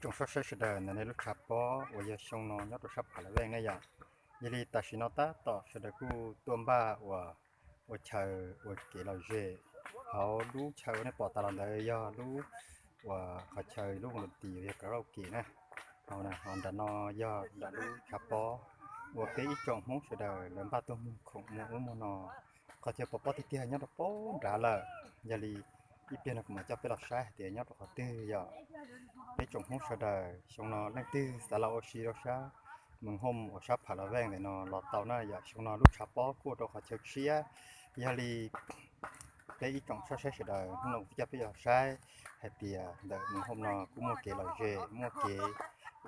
tsoom saib sawv daws, ntawm no lub tshav pob uas yog xyoo no nyob rau sab Pha La Veej ne yom. Yog li tam sim no tab tom sawv daws kuj tuaj npaj ua, ua chaw ua kev lom zem. Hauv lub chaw uas nej pom tas los ntawd yog lub uas qhov chaw lub voo tis uas yog karaoke na. Hauv nram no yog nram lub tshav pob uas peb ib tsoom Hmoob sawv daws lawv npaj tuaj muag khoom muag ub muag no. Qhov chaw pov pob tiag tiag nyob rau pem nrad lawm. Yog li ib pliag no kuv mam coj peb los saib hais tias nyob rau qhov twg yom. Peb tsoom Hmoob sawv daws xyoo no leej twg xav los ua si rau sab Moos Hooj uas sab Pha La Veej ntawm no los tau na yom. Xyoo no lub tshav pob kuj ua rau qhov chaw tshiab. Yog li peb ib tsoom saib sawv daws, hnub no kuv coj peb los saib hais tias ntawm Moos Hooj no kuj muaj kev lom zem, muaj kev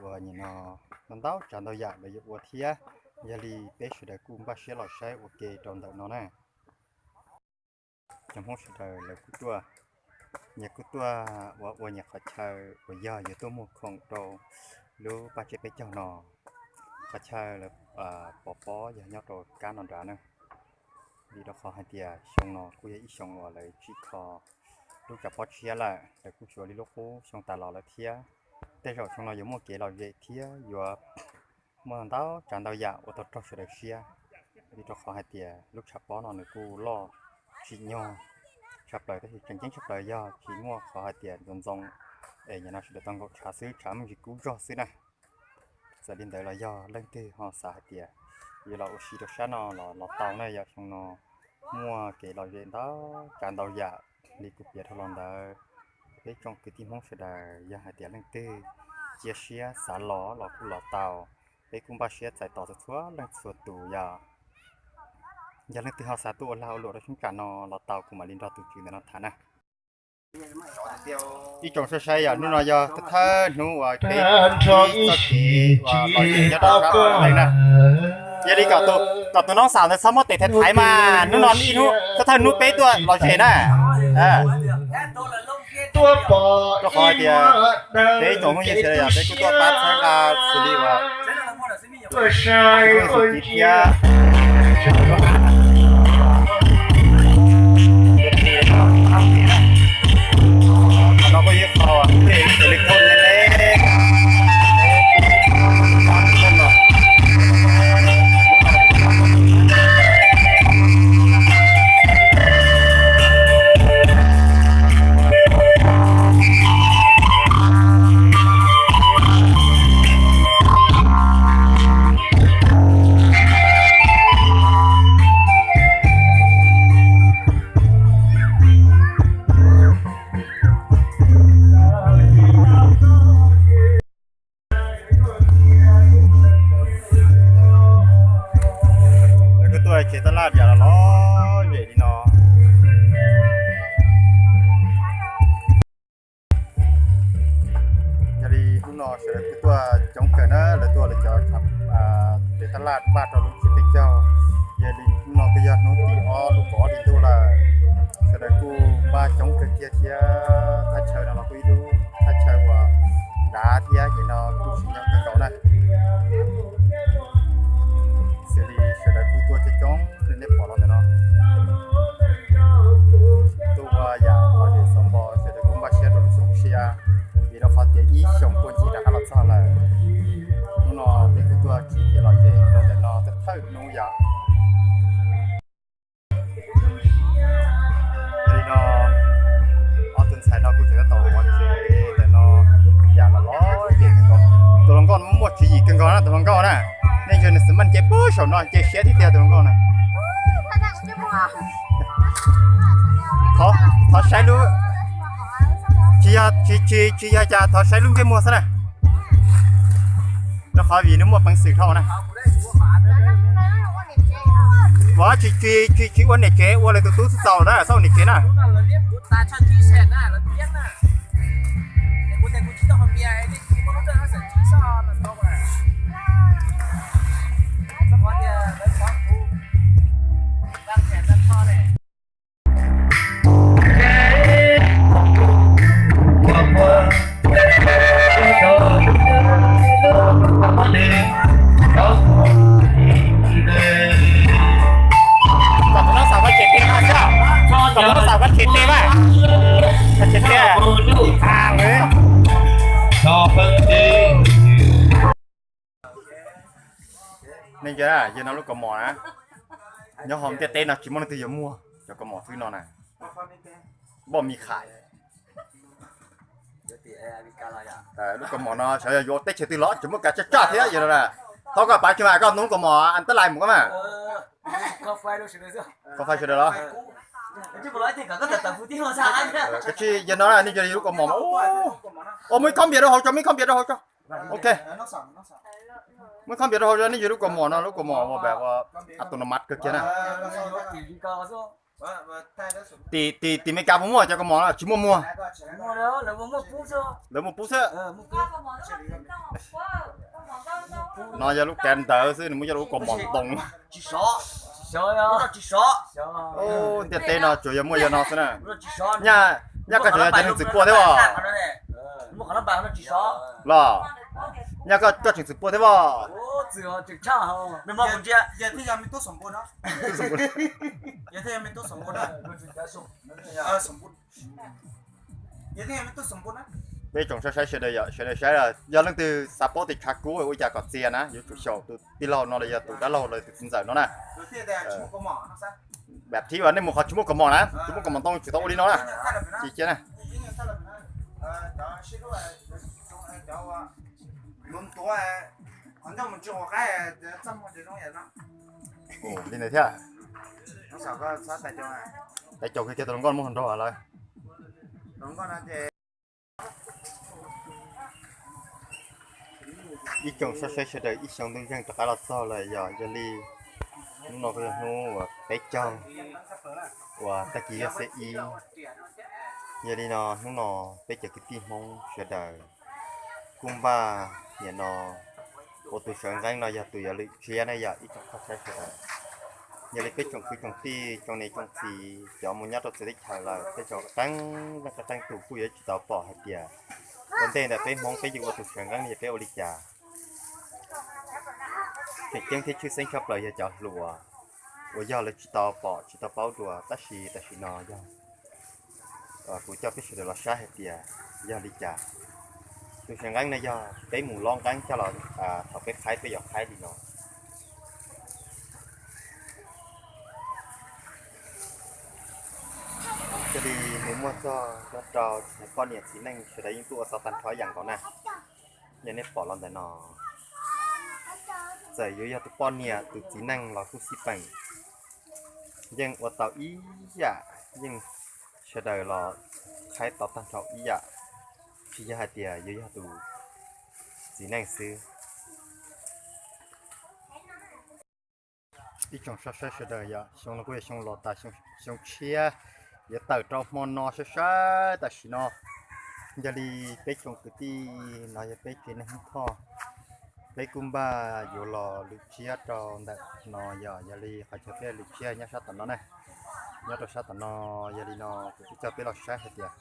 uas nim no ntau tsav ntau yam lawv yuav ua thiab. Yog li peb sawv daws kuj npaj siab los saib ua ke rau ntawm no na. Cov Hmoob sawv daws lawv kuj tuaj, nyias kuj tuaj ua ua nyias qhov chaw uas yog yuav tuaj muag khoom rau lub paj tsib peb caug no. Qhov chaw lawv pov pob yog nyob rau kab no nrad na. Vim rau qhov hais tias xyoo no kuj yog ib xyoo uas lawv tsim kho lub tshav pob tshiab lawm, lawv kuj tsuas li lub qub xyoo tas los lawm thiab. Tej zaum xyoo no yuav muaj kev lom zem thiab yuav muaj ntau tsav ntau yam ua tau raug sawv daws siab. Vim rau qhov hais tias lub tshav pob no nws kuj loj tsim nyog tshaj plaws, tab sis tseem ceeb tshaj plaws yog tsis muaj qhov hais tias ntxoov ntxoo es nim no sawv daws tau nkaum tshav xwb, tshav me ntsis kub zog xwb na. Txawm li ntawd los yog leej twg ho xav hais tias yuav los ua si rau sab no los los tau na yom. Xyoo no muaj kev lom zem ntau tsav ntau yam li kuv piav dhau los ntawd. Peb tsoom kwv tij Hmoob sawv daws yog hais tias leej twg cia siab xav los los kuj los tau. Peb kuj npaj siab txais tos txhua leej txhua tus yom. Yog leej twg ho xav tuaj ua lag ua luam rau xyoo tsam no los tau, kuv mam li nrog tus tswv ntawm no tham na. Ib tsoom saib sawv daws, hnub no yog thawj thawj hnub uas peb txoj kev uas lom zem nyob rau sab Pha La Veej na. Yog li kom tus noob xaus ntawd txhob muab tes thaiv thaiv mas hnub no ib hnub thawj thawj hnub peb tuaj lom zem na. Rau qhov hais tias peb ib tsoom phooj ywg sawv daws peb kuj tuaj pab txhawb nqa xws li uas thiab. No kuj yog qhov Lawv kuj tuaj tsev tab laj yam los lom zem li no. Yog li hnub no sawv daws kuj tuaj coob kawg na, lawv tuaj lawv cov tsev tab laj npaj rau lub tsib peb caug. Yog li hnub no kuj yog hnub tim ob lub kaum ob hli ntuj lawm, sawv daws kuj npaj coob kawg kiag thiab. Thaj chaw no los kuj ib lub thaj chaw uas dav thiab ces no kuj tsim nyog kawg nkaus na. Xws li sawv daws kuj tuaj coob coob li nej pom los ntawm no. Tuaj ua yam lom zem xov npo, sawv daws kuj npaj siab rau lub xyoo tshiab, vim rau qhov tias ib xyoos puag ncig rov qab los txog lawm. Hnub no peb kuj tuaj tsim kev lom zem rau ntawm no thawj thawj hnub yom. Yog li no, ob tug ntxhais no kuj tseem tab tom ua tsev ntawm no, yam los lom zem kawg nkaus. Tus hluas nkauj no muaj tswv yim kawg nkaus na, tus hluas nkauj na. Nej ntsia nws xwm maj nce puag saum no, nce siab tiag tiag tus hluas nkauj na. Thov, thov saib lub, tsis yog, tsis, tsis, tsis yog cas, thov saib lub ntsej muag xwb na. Rau qhov vim nws muaj peev xwm dhau na. Ua tsis, tsis, tsis, tsis ua niam tsev, ua lawv tus tub txaus na, txhob ua niam tsev na. Kom tus noob xaus koj tsev teb mas, kom tus noob xaus koj tsev teb mas, koj tsev Yog no lub kaus mom na, nyob hauv ntiaj teb no tsis muaj leej twg yuav muag cov kaus mom xwb no na. Npoj mi khais. Lub kaus mom no xyov yog yuav teb chaws twg los tsis muaj kav tsaj tsaj thiab yog no na. Thov koj pav tsis mas koj hnub kaus mom an tab lais mus koj mas. Koj fai sawv daws los? Koj tsis yog no nej yog lub kaus mom mas. Ua muaj ib khob npias rau hauv tso, muaj ib khob npias rau hauv tso. Ok. Muaj ib khob npias rau hauv tso, nej yog lub kaus mom no lub kaus mom ua autonomous kawg kiag na. Tim Meskas puas muaj cov kaus mom no? Tsis muaj muag. Lawv muaj pub xwb. No yog lub kav ntawd xwb, nws muaj coj lub kaus mom ntoo. Ntiaj teb no tsuas yog muaj yog no xwb na. Nyaj koj tseem yog cov neeg txwm pua thiab os? Los, nyaj koj tseem txwm pua thiab os? Peb tsoom saib sawv daws yom, sawv daws saib yog leej twg xav paub tias tshav kub ua cas kom txias na, yuav tsum xyaum tus tij laug no los yog tus dab laug los tus txiv ntxawm no na. Npam thib uas nej mus qhov tsis muaj kaus mom na, tsis muaj kaus mom ntoo tsis tau ua li no na. Tsis cia na. Li ntawd thiab. Tais caus kiag tus hluas nkauj muab hluas nraug lawm. Ib tsoom saib sawv daws, ib xyoo ntuj ntseeg rov qab los txog lawm yog yog li hnub no kuj yog hnub uas peb caug uas tag kis yog xiab ib. Yog li no hnub no peb cov kwv tij Hmoob sawv daws kuj npaj nim no ua tus sawv nqeeb no yog tus yuav lwm tsiab ne yog ib tsoom saib sawv daws. Yog li peb tsoom kwv tsoom tij tsoom niam tsoom txiv cov mus nyob rau txawv teb chaws lawm peb tsoom qeeb qeeb tus kuj yuav tsis tau pom hais tias ua ntej ntawm peb Hmoob peb yuav ua tus sawv nqeeb no yog peb ua li cas. Tseem ceeb thiab tshwj xeeb tshaj plaws yog cov hluas uas yog lawv tsis tau pom tsis tau paub dua tab sis tam sim no yog kuv coj peb sawv daws los saib hais tias yog li cas. Tus sawv nqeeb no yog peb mus lob nqeeb coj los thaum peb qhaib peb yuav qhaib li no. Cia li nws muaj txog rau poj niam txiv neej sawv daws yeej tuaj ua tau tag nrho ib yam nkaus na. Yog nej pom los ntawm no, txawm yuav yog tus poj niam tus txiv neej los kuj xij peem, yeej ua tau ib yam, yeej sawv daws los qhaib tau tag nrho ib yam, tsis yog hais tias yuav yog tus txiv neej xwb. Ib tsoom saib sawv daws yom, xyoo no kuj yog xyoo los tas xyoo tshiab, yuav tawm rau hmo no saib saib tam sim no. Yog li peb tsoom kwv tij no yog peb tsev neeg Hmoob Thoj, peb kuj npaj yuav los lwm tsiab rau ntawm no yog, yog li qhov chaw peb lwm tsiab nyob sab tom no na. Nyob rau sab tom no, yog li no kuv kuj coj peb los saib hais tias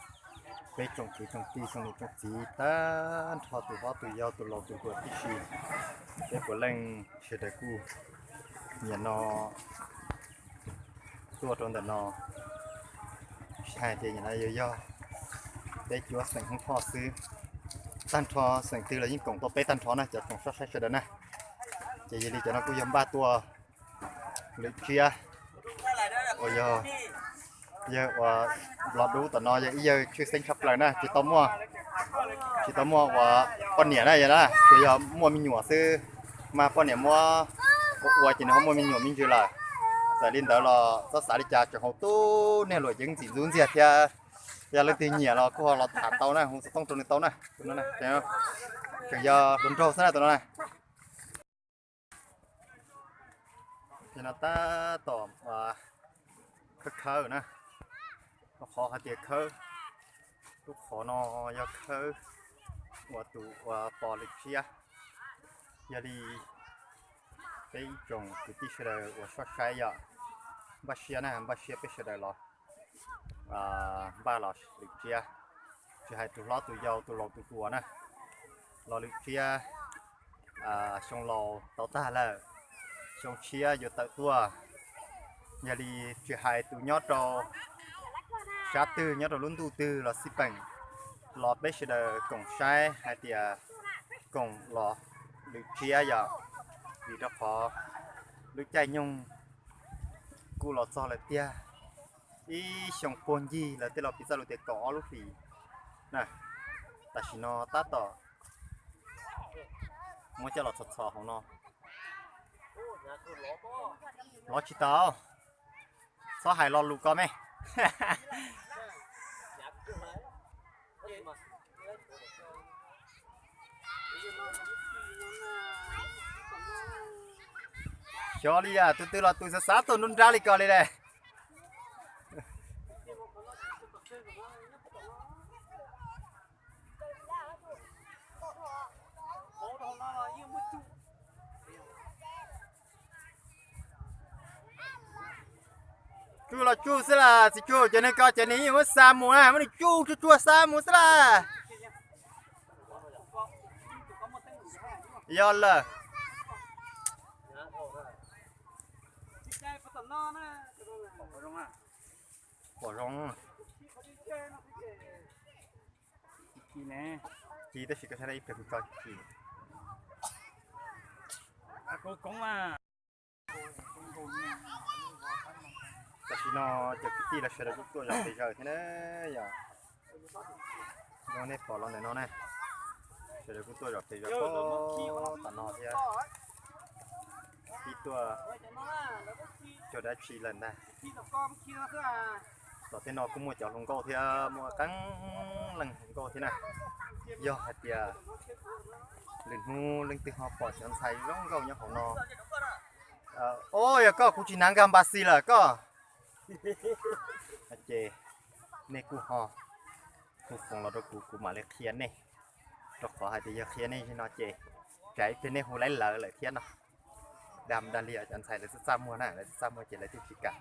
peb tsoom kwv tsoom tij tsoom niam tsoom txiv tag nrho tus hlob tus yau tus laus tus hluas tib si, peb puav leej sawv daws kuj nim no tuaj rau ntawm no, tsis hais tias nim no yuav yog peb cuab xeem Hmoob Thoj xwb, tag nrho xeem twg los yeej koom tau peb tag nrho na cov tsoom saib sawv daws na. Ces yog li cov no kuj yog npaj tuaj lwm tsiab uas yog yawg uas nplog dub tom no yog ib yawg tshwj xeeb tshaj plaws na, tsis tau muaj, tsis tau muaj uas poj niam na yog na, tsuas yog muaj me nyuam xwb, mas poj niam muab ua ua ces nws ho muaj me nyuam me ntsis lawm. Txawm li ntawd los txhob xav li cas, tseem hauv tub niag luam yeeb ntxim ntxub ntxiag thiab, yog leej twg nyiam los kuj ho los tham tau na, hu xov tooj rau nws tau na. Tseem yog hluas nraug xwb na tus no na. Ces no tab tom khawb khawb na, lub qhov hais tias khawb, lub qhov no yog khawb uas tus uas pos lwm tsiab. Yog li peb ib tsoom kwv tij sawv daws uas soj saib yom, npaj siab na, npaj siab peb sawv daws los npaj los lwm tsiab, tsis hais tus hlob tus yau tus laus tus hluas na, los lwm tsiab. Xyoo laus tau tag lawm, xyoo tshiab yuav tawm tuaj. Yog li tsis hais tus nyob rau sab twg nyob rau lub ntuj twg los xij peem, los peb sawv daws koom saib hais tias koom los lwm tsiab yom. Vim rau qhov lub caij nyoog kuj los txog lawm tiag, ib xyoo puag ncig lawv tej los piv txoj lus tias kaum ob lub hlis na, tam sim no tab tom muab coj los txhos txhos hauv no. Los tsis tau, txhob hais lo lus ko me. Xyov li, tus twg los tus xav xav tuaj nruab nrab li ko li lawm. Tsuj los tsuj xwb las, tsis tsuj ces nws ko ces nws yeej muab xa mus na, muab nws tsuj tsuj tsuag xa mus xwb las. Yog lawm. Pom zoo. Ci tab sis koj saib ib pliag kuv tso ci. Tam sim no cov kwv tij los sawv daws kuj tuaj zom pes zaws thiab na yom. Zoo nej pom los ntawm no ne, sawv daws kuj tuaj zom pes zaws pog tom no thiab. Pib tuaj cog dab tsi lawm ntag. Tom tej no kuj muaj cov hluas nkauj thiab, muaj qee leej hluas nkauj thiab na. Yog hais tias lwm hnub leej twg ho pom cov ntxhais zoo nkauj nyob hauv no, o, yog koj kuv tsis hnav nkag npas xis lawm koj. Ces nej kuj ho hu foos los rau kuv, kuv mam li qhia nej, rau qhov hais tias yog qhia nej no ces tsam ib pliag nej hu laib lawv lawm thiab no. Dam dam li cov ntxhais lawv txaj txaj muag na, lawv txaj txaj muag ces lawv thiaj tsis kam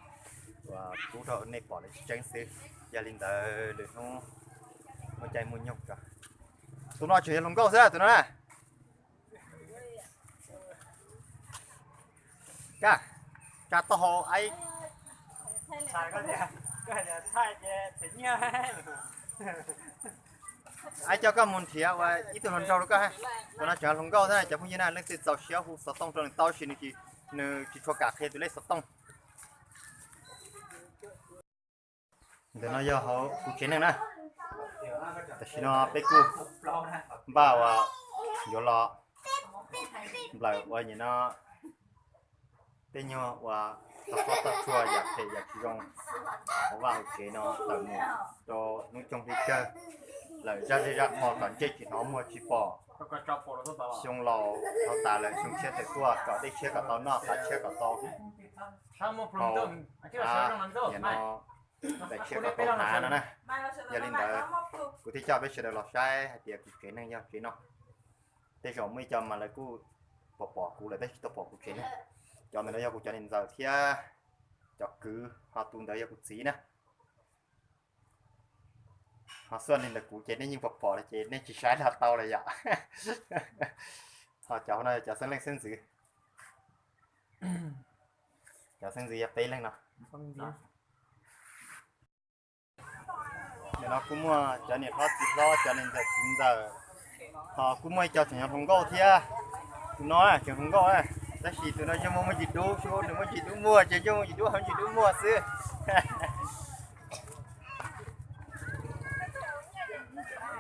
uas pub rau nej pom lawv tseeb xwb. Yog li ntawd lwm hnub muaj caij muaj nyoog tso. Tus no tseem yog hluas nkauj xwb tus no na. Kab, kab taub hau, aib coj koj mus nrhiav ua ib tug hluas nraug rau koj. Tus no tseem hluas nkauj xwb na cov phooj ywg na, leej twg txaus siab hu xov tooj rau nws tau, tab sis nws tsis tshua kam qhia tus lej xov tooj. Ntawm no yog hauv kuv tsev neeg na. Tam sim no peb kuj npaj uas yuav los nplawm ua nim no tej nyuag uas tau qhob tau tshua yam phem yam tsis zoo hauv vaj hauv tsev no tawm mus rau hnub coog hli kawg lawm, zaj zej zaj qho kom ntsej tsis hnov muag tsis pom. Xyoo laus thov tas lawm, xyoo tshiab tawm tuaj kom dej tshiab kom tau noj, qav tshiab kom tau haus, nim no daim tshiab kom tau hnav no na. Yog li ntawd kuv thiaj coj peb sawv daws los saib hais tias kuv tsev neeg yog tsev no. Tej zaum muaj ib co mas lawv kuj pom pom kuv lawm tab sis tsis tau pom kuv tsev neeg. Cov ntawm no yog kuv cov niam ntxawm thiab cov kwv, ho tus ntawd yog kuv txiv na. Ho xuaj li ntawm kuv ces nej yeej pom pom lawm ces nej tsis saib los tau lawm yom. Ho cov no cov xeeb leej xeeb ntxwv. Cov xeeb ntxwv yog peb leeg no. Nim no kuj muaj cov niam hlob txiv hlob, cov niam ntxawm txiv ntxawm, ho kuj muaj ib co tseem yog hluas nkauj thiab. Tus no tseem hluas nkauj, tab sis tus no yeej muaj muaj ntsis dub, nws muaj ntsis dub muag, ces yeej muaj ntsis dub, muaj ntsis dub muag xwb.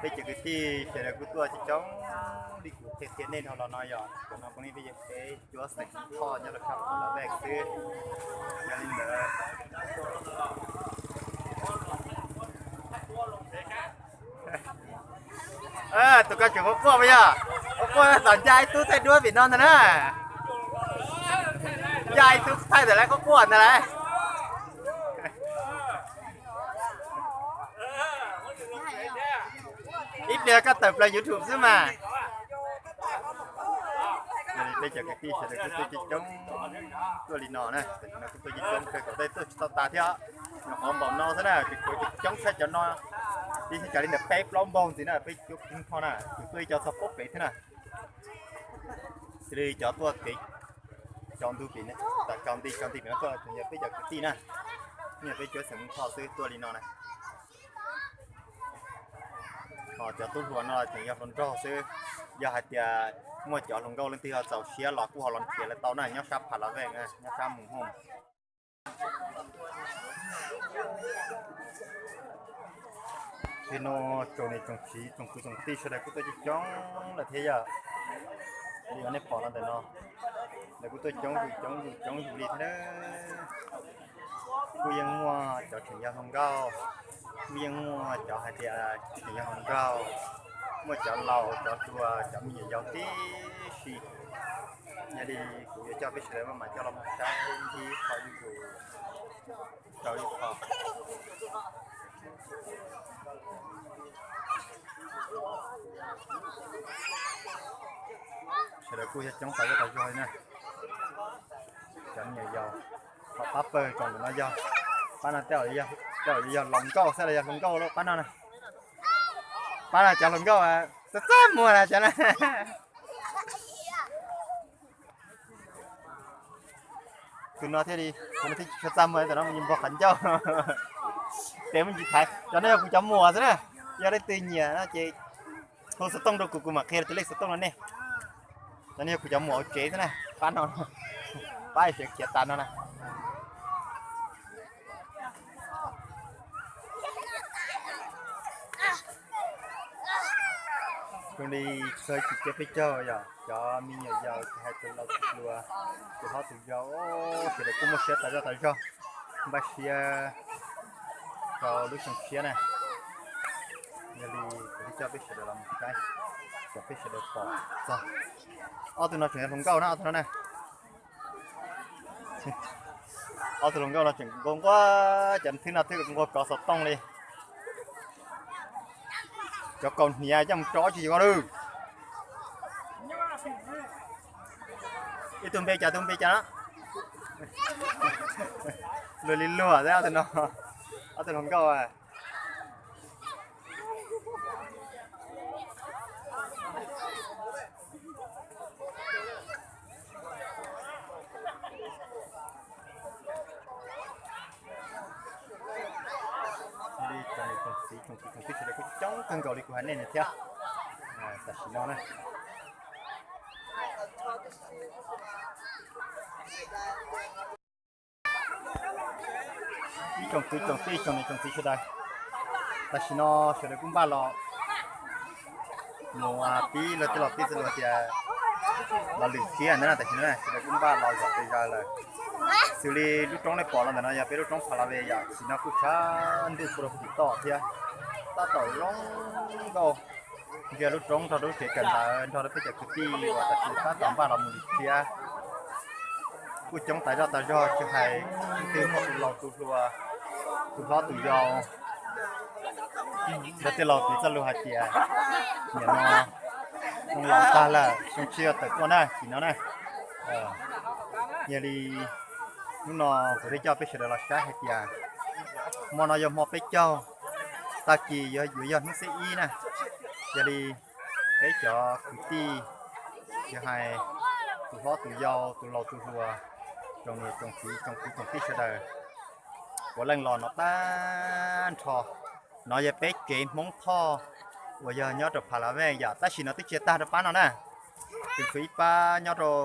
Peb cov kwv tij sawv daws kuj tuaj coob coob li kuv qhia qhia nej dhau los no yog cov no poob li peb yog peb cuab xeem Thoj nyob rau sab Las Vegas xwb. Yog li ntawd, tus koj tseem quaj quaj mas yog quaj quaj tom ncaj ib tug thaij duab pem no ntag na. Ncaj ib tug thaij ntawm lawv quaj quaj ntag lauj. Ib pliag koj tawm plaws YouTube xwb mas. Yog li peb cov kwv tij sawv daws kuj tuaj coob coob tuaj li no na, kuj tuaj coob coob kawg, kom tej tuaj tsis tau tas thiab. Nyuam qhuav npaum no xwb na, ces kuv coob tshaj cov no, tib si tsam li ntawm peb plaub npaug ntxiv na, peb cuab peb tho na, kuv tuaj ib co txog pem thiab na. Xws li cov tuaj kev tsaus ntuj pem, tsaus nti tsaus nti pem no tuaj yog peb cov kwv tij na, yog peb cuab xeem Hmoob Thoj xwb tuaj li no na. Ho cov tub hluas no tseem yog hluas nraug xwb, yog hais tias muaj cov hluas nkauj leej twg ho txaus siab los kuj ho los nrhiav lawv tau na, nyob sab Pha La Veej, nyob sab Mus Hooj. Tsis no tsoom niam tsoom txiv tsoom kwv tsoom tij sawv daws kuj tuaj coob coob lawm thiab yom. Li nej pom los ntawm no, lawv kuj tuaj coob zus coob zus coob zus li thiab. Kuj yeej muaj cov tseem yog hluas nkauj, kuj yeej muaj cov hais tias tseem yog hluas nraug, muaj cov laus cov hluas cov me nyuam yaus tib si. Yog li kuv yuav coj peb sawv daws maj mam coj los mus saib ib qho zuj zus rau ib qho. Sawv daws kuj yog coob tas zog tas zog li na. Cov me nyuam yaus, qhov pab pawg tsoom ntawm no yog, pab no tej zaum yog hluas nkauj xwb los yog hluas nkauj lawm pab no na. Pab no cov hluas nkauj txaj txaj muag na cov na. Tus no thiaj li, tus no thiaj tsis tshua txaj muag, tus no mus npog qhov ncauj. Tes muaj ntsis thaiv. Cov no yog kuv cov muam xwb na. Yog leej twg nyiam no ces hu xov tooj rau kuv, kuv mam qhia tus lej xov tooj rau nej. Cov no yog kuv cov muam hauv tsev xwb na. Pab no, pab sawv khiav tas no na. Zoo li txhua tsis cia peb caug yom, cov me nyuam yaus tsis hais tus laus tus hluas, tus hlob tus yau, sawv daws kuj muaj siab tas zog tas zog, npaj siab rau lub xyoo tshiab na. Yog li kuv thiaj coj peb sawv daws los mus saib, kom peb sawv daws pom txog. Ob tug no tseem yog hluas nkauj na, ob tug no na. Ob tug hluas nkauj no tseem nquag nquag, cov thwb no twb nquag kov xov tooj li. Cov kaus hniav coj mus rau ob tsis yuav lawm. Ib tug npe cas, tus npe cas na? Luag li luag xwb ob tug no, ob tug hluas nkauj. Li tsoom niam tsoom txiv tsoom kwv tsoom tij sawv daws kuj coob kawg nkaus li kuv hais nej no thiab. Tam sim no na, ib tsoom kwv tsoom tij tsoom niam tsoom txiv sawv daws, tam sim no sawv daws kuj npaj los mus pib, luag tej laus pib txoj lus tias los lwm thiab ntawd na. Tam sim no sawv daws kuj npaj los zom pes zaws lawm. Xws li lub roob nej pom los ntawm no yog peb lub roob Pha La Ve yom, tam sim no kuj tshav ntuj pua rau tim toj thiab, tab tom zoo nkauj. Ntsia lub roob nrog rau lub tsev kawm ntawv nrog rau peb cov kwv tij uas tam sim tab tom npaj los mus lwm thiab. Kuj coob tas zog tas zog, tsis hais leej twg muaj tus laus tus hluas, tus hlob tus yau. Luag tej laus piv txoj lus hais tias nim no xyoo laus tag lawm, xyoo tshiab yuav tawm tuaj na, tam sim no na. Yog li hnub no kuv thiaj coj peb sawv daws los saib hais tias hmo no yog hmo peb caug, tag kis yuav yog hnub xiab ib na. Yog li peb cov kwv tij, yog hais tus hlob tus yau, tus laus tus hluas, tsoom niam tsoom txiv tsoom kwv tsoom tij sawv daws, puav leej los no tag nrho. No yog peb tsev Hmoob Thoj uas yog nyob rau Pha La Veej yom, tab sis no twb tsis tag rau pab no na. Tseem tshuav ib pab nyob rau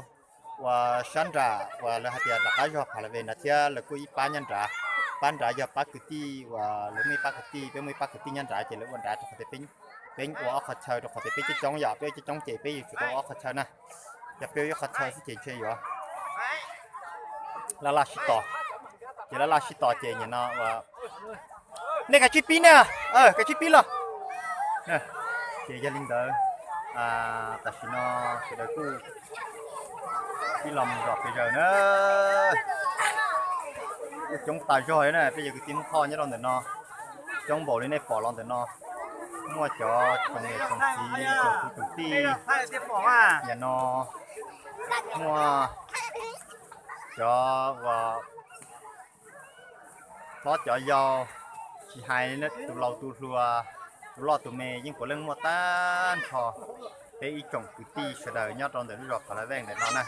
uas sab nram uas lawv hais tias nram qab zog Pha La Veej nrad thiab, lawv kuj ib pab nyob nrad. Pab nrad yog pab kwv tij uas lawv muaj ib pab kwv tij, peb muaj ib pab kwv tij nyob nrad ces lawv ua nrad rau qhov tias peb ua ob qhov chaw rau qhov tias peb coob coob yom, peb coob coob ces peb yuav tsum tau ua ob qhov chaw na. Yog peb ua ib qhov chaw xwb ces ntshe yuav laj laj sib tos. Ces laj laj sib tos ces nim no uas nej kav tsij pib na, kav tsij pib los. Ces yog li ntawd, tam sim no sawv daws kuj pib los mus zom pes zaws na. Kuj coob tas zog li na, peb yog kwv tij Hmoob Thoj nyob rau ntawm no, coob npaum li nej pom los ntawm no. Muaj cov tsoom niam tsoom txiv tsoom kwv tsoom tij, nim no muaj cov uas hlob cov yau, tsis hais tus laus tus hluas, tus loj tus me yeej puav leej muaj tag nrho peb ib tsoom kwv tij sawv daws nyob rau ntawm lub zos Pha La Veej ntawm no na.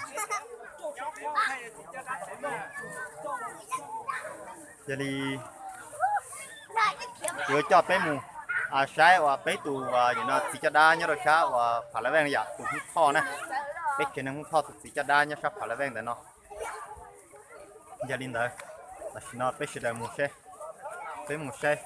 Yog li kuv yuav coj peb mus Saib uas peb tus, no txiv caj dab nyob rau sab uas Phav Lav Veej yom, tus Hmoob Thoj na. Peb tsev neeg Hmoob Thoj tus txiv caj dab nyob sab Phav Lav Veej ntawd no. Yog li ntawd, tam sim no peb sawv daws mus seb, peb mus saib.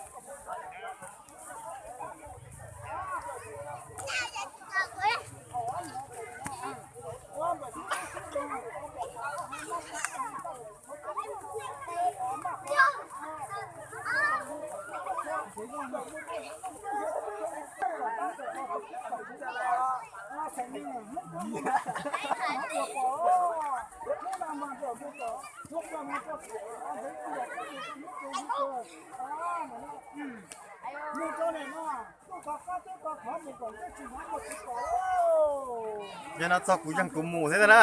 Yog no txog kuv yeej kuv mus thiab na.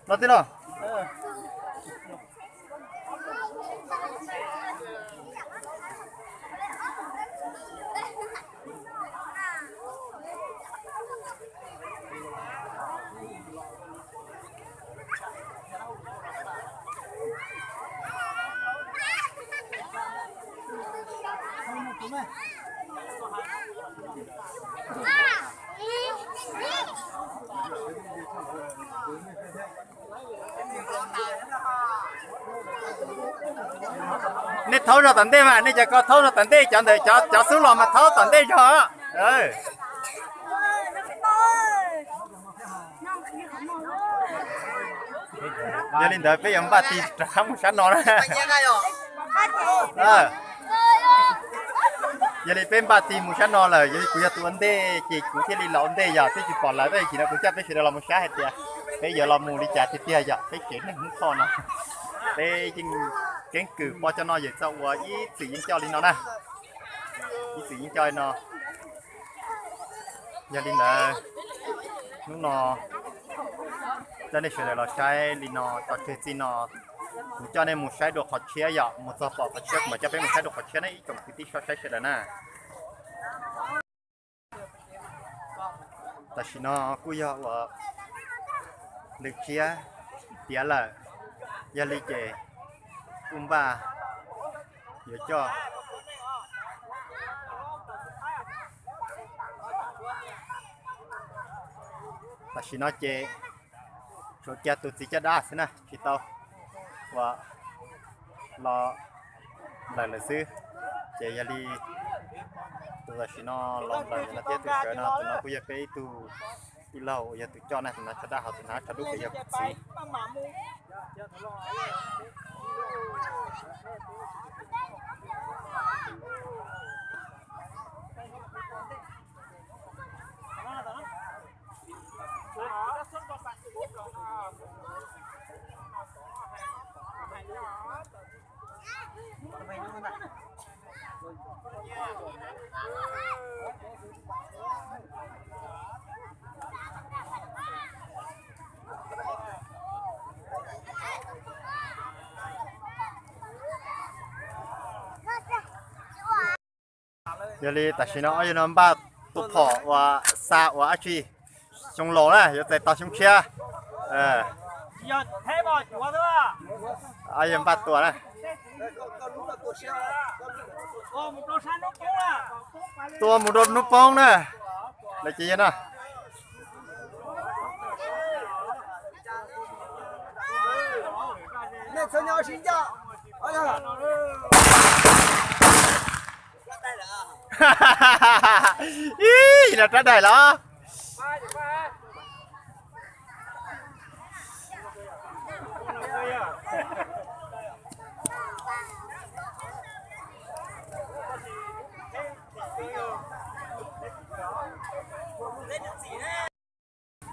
Los tij laug. Nej thaub zog tom ntej mas, nej cov ko thaub zog tom ntej, cov ntawd cov xub los mas thaub tom ntej zog. Yog li ntawd peb yuav npaj tig rov qab mus sab no na. Yog li peb npaj tig mus sab no lawm, yog li kuv yog tus ua ntej ces kuv thiaj li los ua ntej, yog twb tsis pom lawv, tab sis no kuv coj peb sawv daws los mus saib hais tias peb yuav los mus li cas tiag tiag yom, peb tsev neeg Hmoob Thoj no. Peb yeej keeb kwm pog coj noj yawm txog uas ib txwm yeej coj li no na. Ib txwm yeej coj li no. Yog li ntawd, hnub no coj nej sawv daws los saib li no tso tseg txij no, kuv coj nej mus saib dua qhov tshiab yom, mus txog pom qhov tshiab kuv mam coj peb mus saib dua qhov tshiab na ib tsoom kwv tij soj saib sawv daws na. Tam sim no kuj yog uas lwm tsiab tiav lawm, yog li ces kuj npaj yuav coj. Tam sim no ces tsuas cia tus txiv caj dab xwb na, tsis tau uas los nplawm lawm xwb. Ces yog li tus tam sim no los nplawm no thiab tus sawv no, tus no kuj yog peb ib tug tij laug uas yog tus coj na, tus no tsho dab hov, tus no tsho dub ces yog kuv txiv. Yog li tam sim no ob yawg no npaj tua phom uas xa uas dab tsi, xyoo laus na yuav txais tau xyoo tshiab. Ob yawg npaj tua na. Tua mus rau hnub poob na. Lawv ces yog no. Ib, los rab daim los.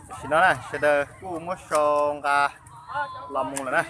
Tam sim no na sawv daws kuj muab sau nqa los mus lawm na.